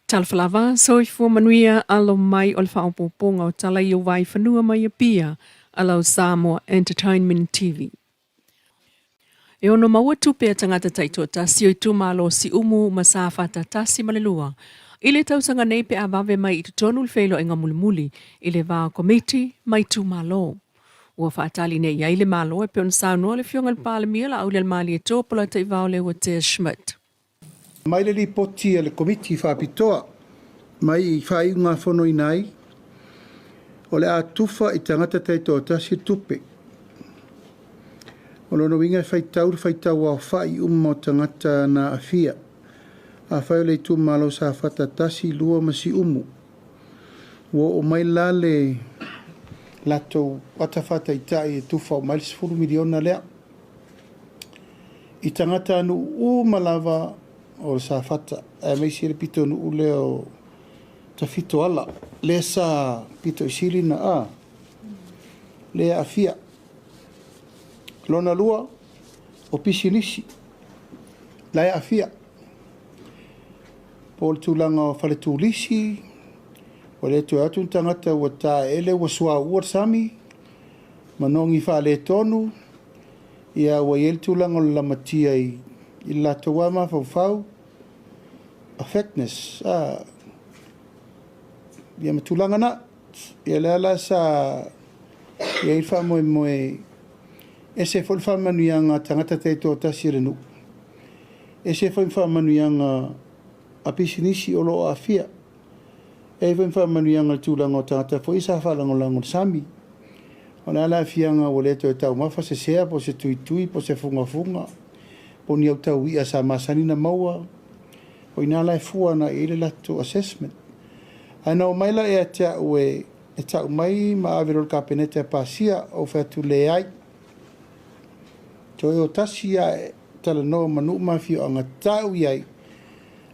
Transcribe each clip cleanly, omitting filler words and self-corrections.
Talofa lava, soifua manuia alo mai o le faaopoopoga o tala i ou vaaifanua mai Apia a lau Samoa Entertainment TV. E ono maua tupe a tagata taitoatasi o itumalo Siumu ma Safata 1 ma 2 i le tausaga nei pe a vave mai i totonu le feiloaiga mulimuli i le va o Komiti ma itumalo. Ua faatali nei i ai le Malo e pei ona saunoa le Afioga i le Palemia Laaulialemalietoa Polataivao Leuatea Schmidt. Mai le lipoti a le Komiti Faapitoa mai i faaiugafonoina ai, o le a tufa i tagata taitoatasi le tupe. O lona uiga e faitau le faitau aofai uma o tagata na aafia. Afai o le itumalo Safata 1, 2 ma Siumu, ua oo mai la le latou ata faataitai e tufa uma ai le $10 miliona lea. I tagatanuu uma lava o le Safata, aemaise le pitonuu lea o Tafitoala, lea sa pito i sili na a, lea aafia. Lona lua, o pisinisi, la e aafia. Po o le tulaga o fale turisi, ua le toe atu ni tagata ua taeele ua suauu le sami, manogi faaletonu, ia ua i ai le tulaga o le lamatia i le latou lava mafaufau, affectness, ia ma tulaga na. Ia lea la sa i ai le faamoemoe, ese foi le faamanuiaga a tagata taitoatasi o le nuu, ese foi ma faamanuiaga a pisinisi o lo o aafia. E i ai foi ma faamanuiaga i le tulaga o tagata foi sa faalagolago i le sami. O le a le aafiaga ua le toe taumafa se sea po o se tuitui po o se fugafuga po o ni autaui'a sa masani na maua. O i ina la e fua agai i ai le latou assessment. Ae na omai la ia te au e tau mai ma ave loa i le Kapeneta e pasia, ou fai atu leai. Toe o tasi lava e talanoa ma nuu ma afioaga tau i ai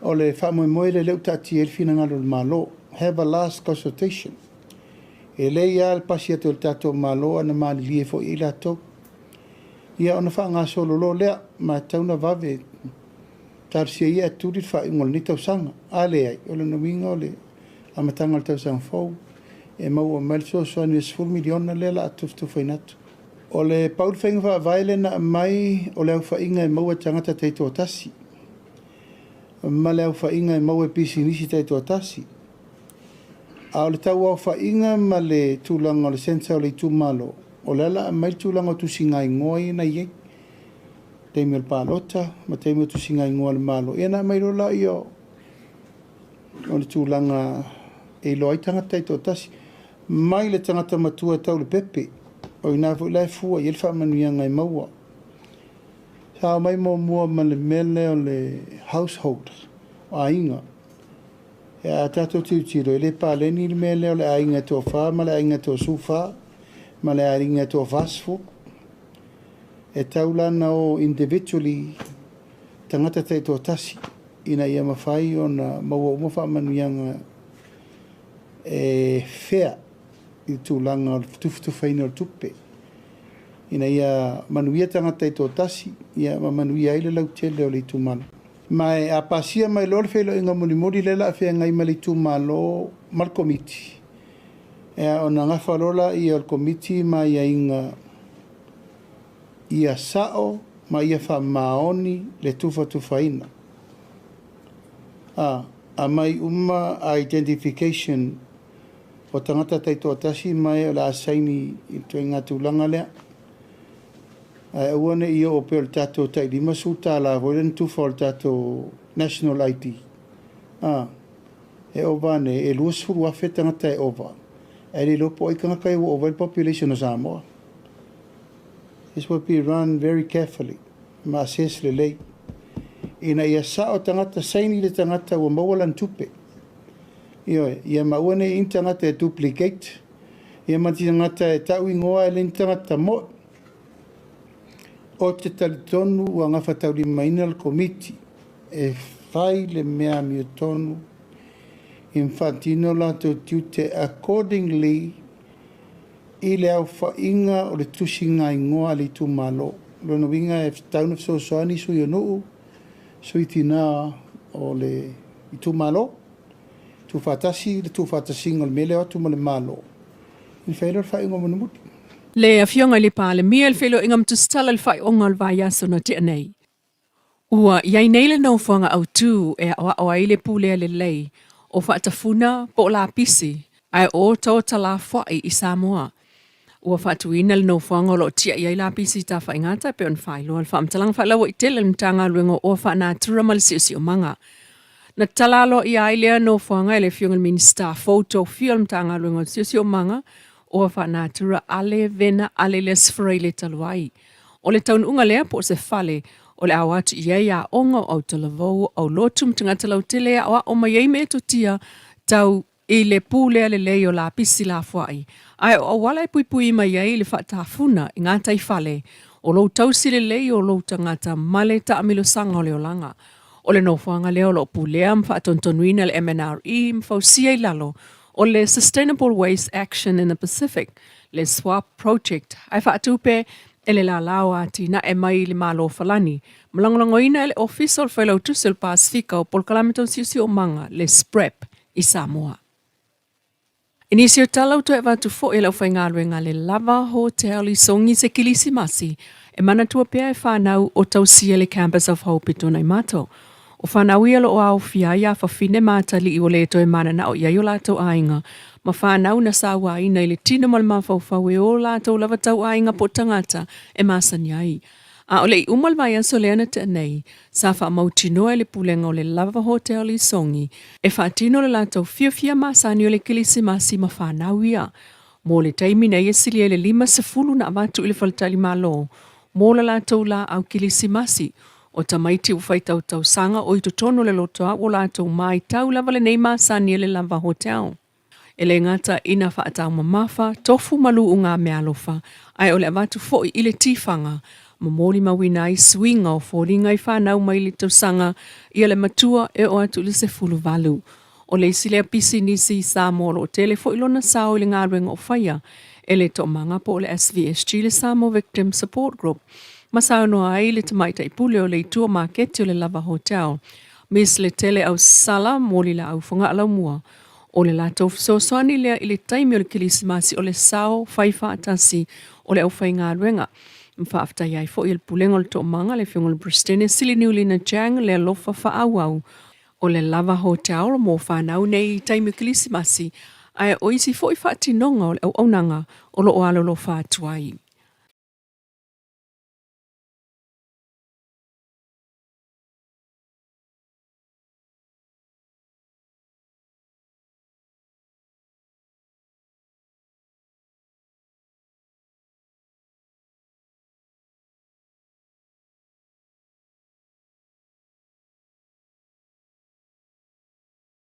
o le faamoemoe lea lea ua taatia ai le finagalo o le Malo. Have a last consultation. E lelei lava le pasi atu e le tatou Malo ae na malilie foi i ai latou. Ia ona faagasolo loa lea, ma e tatau ona vave talosia ia e tuli le faaiuga o lenei tausaga. A leai, o lona uiga o le amataga o le tausaga fou e maua mai le fesoasoani o le $10 miliona lea o le a tufatufaina atu. O le pau le faiga faavae lea na aumai o le aofaiga e maua e tagata taitoatasi ma le aofaiga e maua e pisinisi taitoatasi. A o le tau aofaiga ma le tulaga o le sensa o le itumalo, o lea o le a aumai le tulaga o tusigaigoa ia na i ai. Taimi o le palota ma taimi o tusigaigoa a le Malo, ia ona aumai loa lea o le tulaga e iloa ai tagata taitoatasi. Mai le tagata matua e tau i le pepe, o i ina foi la e fua i ai le faamanuiaga e maua. Sa omai muamua ma le mea lea o le household, o aiga. A tatou tilotilo, e le paleni le mea lea o le aiga e toafa ma le aiga e toasefulufa ma le aiga e toaforusefulu. E tau la ona o individually tagata taitoatasi ina ia mafai ona maua uma faamanuiaga e fair i le tulaga o le tufatufaina o le tupe. Ina ia manuia tagata taitoatasi ia ma manuia ai le lautele o le itumalo. Ma e a pasia mai loa le feiloaiga mulimuli lea o le a feagai ma le itumalo ma le Komiti, ona gafa loa lea o le Komiti ma aiaiga ia sao ma ia faamaoni le tufatufaina. Aumai uma identification o tagata taitoatasi ma e o le a saini i le ituaiga tulaga lea. Ae aua ne i oo pei o le tatou tai $50 foi lea na tufa o le tatou National ID. E ova ane, e 20,000 tagata e ova. Ae le iloa po o ai tagata ia ua ova ai le population o Samoa. This will be run very carefully ma assess lelei. Ina ia sao tagata, saini le tagata ua maua lana tupe. Ioe, ia ma aua ne i ni tagata e duplicate. Ia ma ni tagata e tau igoa e le ni tagata mo'i. O te talitonu ua gafataulimaina le Komiti e fai le mea amiotonu i faatino latou tiute accordingly i le aofaiga o le tusigaigoa a le itumalo. Lona uiga e tatau ona fesoasoani sui o nuu, sui tina o le itumalo. Tuufaatasi le tuufaatasiga o le mea lea o atu ma le Malo, ona fai ai lea o le faaiuga mulimuli. Le Afioga i le Palemia i le feiloaiga ma tusitala i le faaiuga o le vaiaso na tea nei. Ua i ai nei le nofoaga autu e aoao ai le pulea lelei o faatafuna po o lapisi ae o otaota lafoai i Samoa. Ua faatuina le nofoaga o lo o tiai ai lapisi tafaigata e pei ona faailoa le faamatalaga faalauaitele a le Matagaluega o Oa Faanatura ma le Siosiomaga. Na tatala aloaia ai lea nofoaga e le Afioga i le Minisita fou tofia o le Matagaluega o le Siosiomaga, Oa Faanatura Ale Vena Ale Les Freile talu ai. O le taunuuga lea po o se fale o le a o atu i ai aoga o autalavou, aulotu ma tagata lautele e aoao mai ai metotia tau i le pulea lelei o lapisi lafoai, ae o auala e puipui mai ai le faatafuna i gataifale o lou tausi lelei o lou tagata ma le taamilosaga o le olaga. O le nofoaga lea o lo o pulea ma faatonutonuina e le MNRE ma fausia i lalo o le Sustainable Waste Action in the Pacific, le SWAP Project, ae faatupe e le lala o atinae mai le Malo o Falani, ma lagolagoina e le Ofisa o le Failautusi o le Pasefika o Polokalame Tau Siosiomaga, le SPREP, i Samoa. I nisi o tala ua toe avatu foi e le aufaigaluega a le Lava Hotel i Sogi i se Kilisimasi, e manatua pea e fanau o tausia le Campus of Hope i Tuanaimato. O fanau ia o lo o aofia ai afafine ma atalii ua le toe mananao i ai o latou aiga, ma fanau na sauaina i le tino ma le mafaufau e o latou lava tau aiga po o tagata e masani ai. A o le i uma le vaiaso lea na tea nei, sa faamautinoa e le Pulega o le Lava Hotel i Sogi e faatino le latou fiafia masani o le Kilisimasi ma fanau ia. Mo le taimi nei e sili ai le 50 na avatu i le faletalimalo mo le latou laau Kilisimasi. O tamaiti ua faitau tausaga o i totonu o le lotoa ua latou maitau lava lenei masani e le Lava Hotel. E le gata ina faataumamafa, tofu ma luuga meaalofa, ae o le avatu foi i le tifaga, ma molimauina ai suiga o foliga i fanau mai le tausaga ia le matua e oo atu i le 18. O le isi lea pisinisi i Samoa o lo o tele foi lona sao i le galuega o faia e le Toomaga po o le SVSG le Samoa Victim Support Group, ma saunoa ai le Tamaitai Pule o le Itu o Maketi o le Lava Hotel, Miss Letele Ausala Molilaau Fogaalaumua. O le latou fesoasoani lea i le taimi o le Kilisimasi o le sao fai faatasi o le aufaigaluega. Ma faafetai ai foi e le Pulega o le Toomaga, le Afioga i le Peresetene Siliniulina Chang le alofa faaauau o le Lava Hotel mo fanau nei i taimi o Kilisimasi, ae o isi foi faatinoga o le auaunaga o lo o alolofa atu ai.